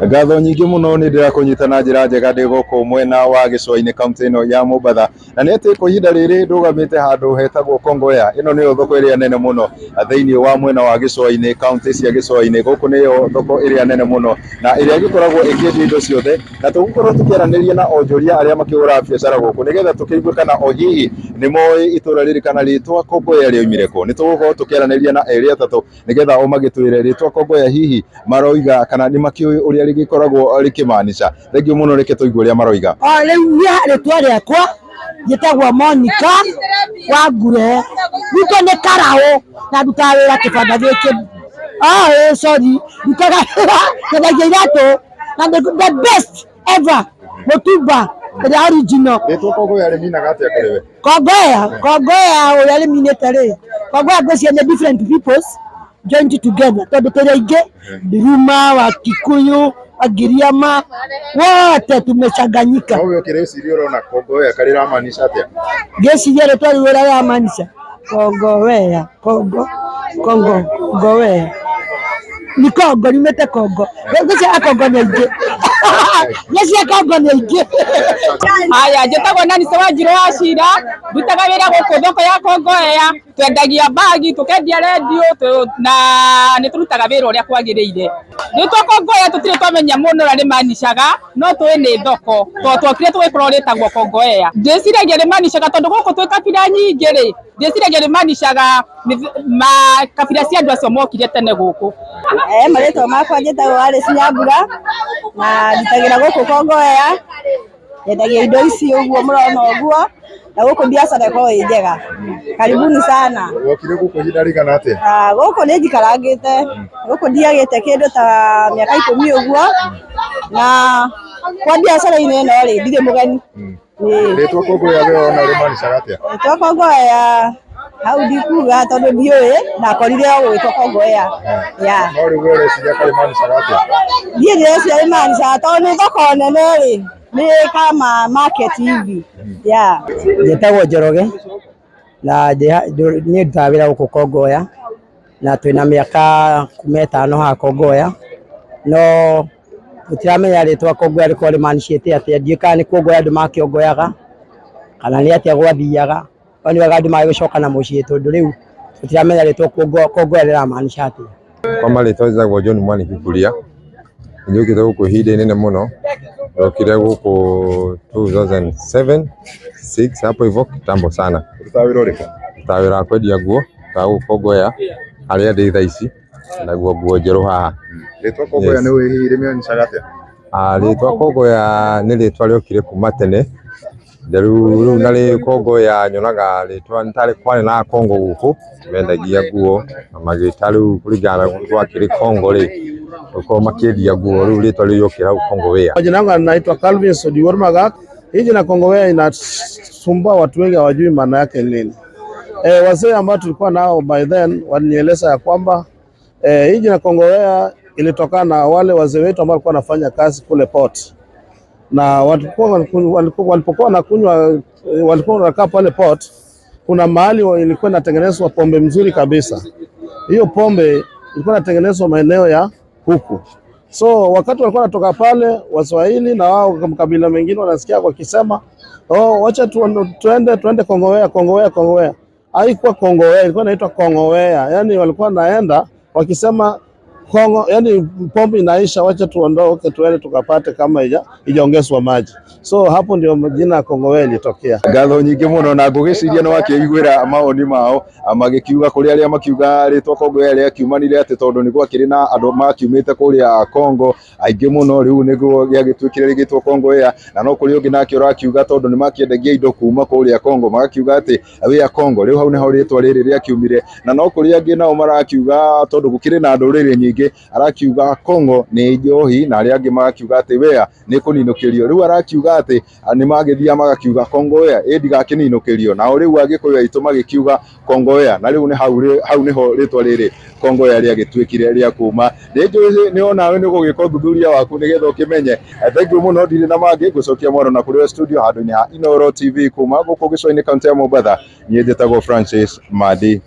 Ngatho nyingĩ mũno nĩ ndĩrakũnyita na njĩra njega ndĩ gũkũ mwena wa gĩcũa-inĩ kaunti ĩno ya Mombatha, na nĩ atĩ kwa ihinda rĩrĩ ndũgamĩte handũ hetagwo Kongowea. Ĩno nĩyo thoko ĩrĩa nene mũno thĩinĩ wa mwena wa gĩcũa-inĩ, kaunti cia gĩcũa-inĩ. Gũkũ nĩyo thoko ĩrĩa nene mũno na ĩrĩa ĩgĩkoragwo ĩkĩendia indo ciothe, na tũgũkorwo tũkĩaranĩria na onjoria arĩa makĩgũraga biacara gũkũ nĩgetha tũkĩigue kana o hihi nĩ moĩ itũra rĩrĩ kana rĩtwa Kongowea rĩoimire kũ. Nĩ tũgũkorwo tũkĩaranĩria na erĩ atatũ nĩgetha o magĩtwĩre rĩtwa Kongowea hihi maroiga kana nĩ makĩũĩ ũrĩa rĩgĩkoragwo rĩkĩmaanica. Thengiũ mũno, reke tũigue ũrĩa maroiga. O rĩu niĩ rĩtwa rĩakwa njĩtagwo Monica Wangure, gwitũ nĩ Karaũ na ndutaga wĩra kĩbanda gĩkĩ. Oh, sorry, ndutaga wĩra nyendagia iratũ na nĩ the best ever mũtumba ĩrĩa original. Rĩtwa Kongowea rĩminaga atĩa kũrĩ we? Kongowea, Kongowea ũrĩa rĩminĩte rĩ, Kongowea ngwĩciria nĩ different peoples joined together tondũ tũrĩ aingĩ, Nduruma, wa Kikuyu, wa Giriama, wote tumechanganyika. No we ũkĩrĩciria ũrona Kongowea karĩramaanica atĩa? Ngĩciria rĩtwa rĩu ũrĩa rĩramaanica Kongowea, Kongo, Kongo, Ngowea ni Kongo, riumĩte Kongo. Ngwĩciria Akongo nĩ aingĩ, ngwĩciria Kongo nĩ aingĩ. Haya, njĩtagwo Nancy Wanjirũ wa Cira, ndutaga wĩra gũkũ thoko ya Kongowea, twendagia mbagi, tũkendia rendio na nĩ tũrutaga wĩra ũrĩa kwagĩrĩire. Rĩtwa Kongowea tũtirĩ twamenya mũno ũrĩa rĩmanicaga, no tũĩ nĩ thoko, tondũ twokire tũgĩkorwo rĩtagwo Kongowea. Ndĩciragia rĩmanicaga tondũ gũkũ twĩ kabira nyingĩ rĩ, ndĩciragia rĩmanicaga kabira cia andũ acio mokire tene gũkũ. Marĩtwa makwa njĩtagwo Alice Nyambura na ndutagĩra gũkũ Kongowea, nyendagia indo ici ũguo mũrona ũguo, na gũkũ biacara ĩkoragwo ĩ njega. Karibuni sana. Wokire gũkũ ihinda rĩigana atĩa? Ah, gũkũ nĩ njikarangĩte, gũkũ ndiagĩte kĩndũ ta mĩaka 10 ũguo, na kwa biacara-inĩ ĩno rĩ, ndirĩ mũgeni. Ĩĩ. Rĩtwa Kongowea we wona rĩmanicaga atĩa? Rĩtwa Kongowea hau ndikuga tondũ ndiũĩ, ndakorire o gũgĩtwo Kongowea. Yeah. No rĩu we ũreciria karĩmanicaga atĩa? Niĩ ndĩreciria rĩmanicaga tondũ nĩ thoko nene rĩ, nĩ kama market hivi. Yeah. Njĩtagwo Njoroge na niĩ ndutaga wĩra gũkũ Kongowea na twĩna mĩaka kuma 5 haha Kongowea, no tũtiramenya rĩtwa Kongowea rĩkoragwo rĩmanicĩte atĩa, ndiũĩ kana nĩ kuongoya andũ makĩongoyaga kana nĩ atĩa gwathiaga, no nĩ wega andũ magĩgĩcoka na mũciĩ tondũ rĩu tũtiramenya rĩtwa Kongowea rĩramaanisha atĩa. Kwa marĩtwa njĩtagwo John Mwaniki Kuria, njũkĩte gũkũ ihinda inene mũno, ndokire gũkũ 2007 6 hapo hivyo kitambo sana. Ũrutaga wĩra ũrĩkũ? Ndutaga wĩra wa kwendia nguo ta gũkũ Kongowea harĩa ndĩ thaa ici, naguo nguo njerũ haha. Rĩtwa Kongowea nĩ ũĩ hihi rĩmanicaga atĩa? Ah, rĩtwa Kongowea nĩ rĩtwa rĩokire kuma tene, rĩu na rĩ Kongowea nyonaga rĩtwa nĩ tarĩ kwarĩ na Akongo gũkũ mendagia nguo na magĩta rĩu kũringana na gwakĩrĩ Kongo rĩ, gũkorwo makĩendia nguo rĩu rĩtwa rĩu rĩokĩra hau Kongowea. Majina yangu anaitwa Calvin Sodiwor Magak. Hii jina Kongowea inasumbua watu wengi, hawajui maana yake nini. Wazee ambao tulikuwa nao by then walinieleza ya kwamba hii jina Kongowea ilitokana na wale wazee wetu ambao walikuwa wanafanya kazi kule port, na walipokuwa wanakunywa, walikuwa wanakaa pale port, kuna mahali ilikuwa inatengenezwa pombe mzuri kabisa. Hiyo pombe ilikuwa inatengenezwa maeneo ya huku. So wakati walikuwa wanatoka pale, Waswahili na wao makabila mengine wanasikia wakisema, "Oh, wacha tuende Kongowea, Kongowea, Kongowea." Haikuwa Kongowea, ilikuwa inaitwa Kongowea. Yani walikuwa naenda wakisema Kongo, yani pombe inaisha, wacha tuondoke tuende tukapate kama ijaongezwa maji. So hapo ndio jina ya Kongowea ilitokea. Ngatho nyingĩ mũno na ngũgĩciria nĩ wakĩiguĩra mawoni mao magĩkiuga kũrĩ arĩa makiuga rĩtwa Kongowea rĩakiumanire atĩ tondũ nĩ gwakĩrĩ na andũ makiumĩte kũrĩa Kongo aingĩ mũno, rĩu nĩguo gĩagĩtuĩkire rĩgĩtwo Kongowea, na no kũrĩ ũngĩ nake ũrakiuga tondũ nĩ makĩendagia indo kuma kũrĩa Kongo magakiuga atĩ wĩa Kongo, rĩu hau nĩho rĩtwa rĩrĩ rĩakiumire, na no kũrĩ angĩ nao marakiuga tondũ gũkĩrĩ na ndũrĩrĩ nyingĩ, arakiuga Kongo nĩ njohi, na arĩa angĩ magakiuga atĩ wea nĩ kũninũkĩrio, rĩu arakiuga atĩ nĩ magĩthiaga magakiuga Kongowea ĩ ndigakĩninũkĩrio, nao rĩu Agĩkũyũ aitũ magĩkiuga Kongowea, na rĩu nĩ hau nĩho rĩtwa rĩrĩ Kongowea rĩagĩtuĩkire rĩa kuma. Nĩ njũĩ nĩ onawe nĩ ũgũgĩka ũthuthuria waku nĩgetha ũkĩmenye. Thengiũ mũno, ndirĩ na mangĩ, ngũcokia mwaro na kũrĩ studio handũ-inĩ ha Inooro TV kuma gũkũ gĩcũa-inĩ kaunti ya Mombatha. Niĩ njĩtagwo Francis Madi.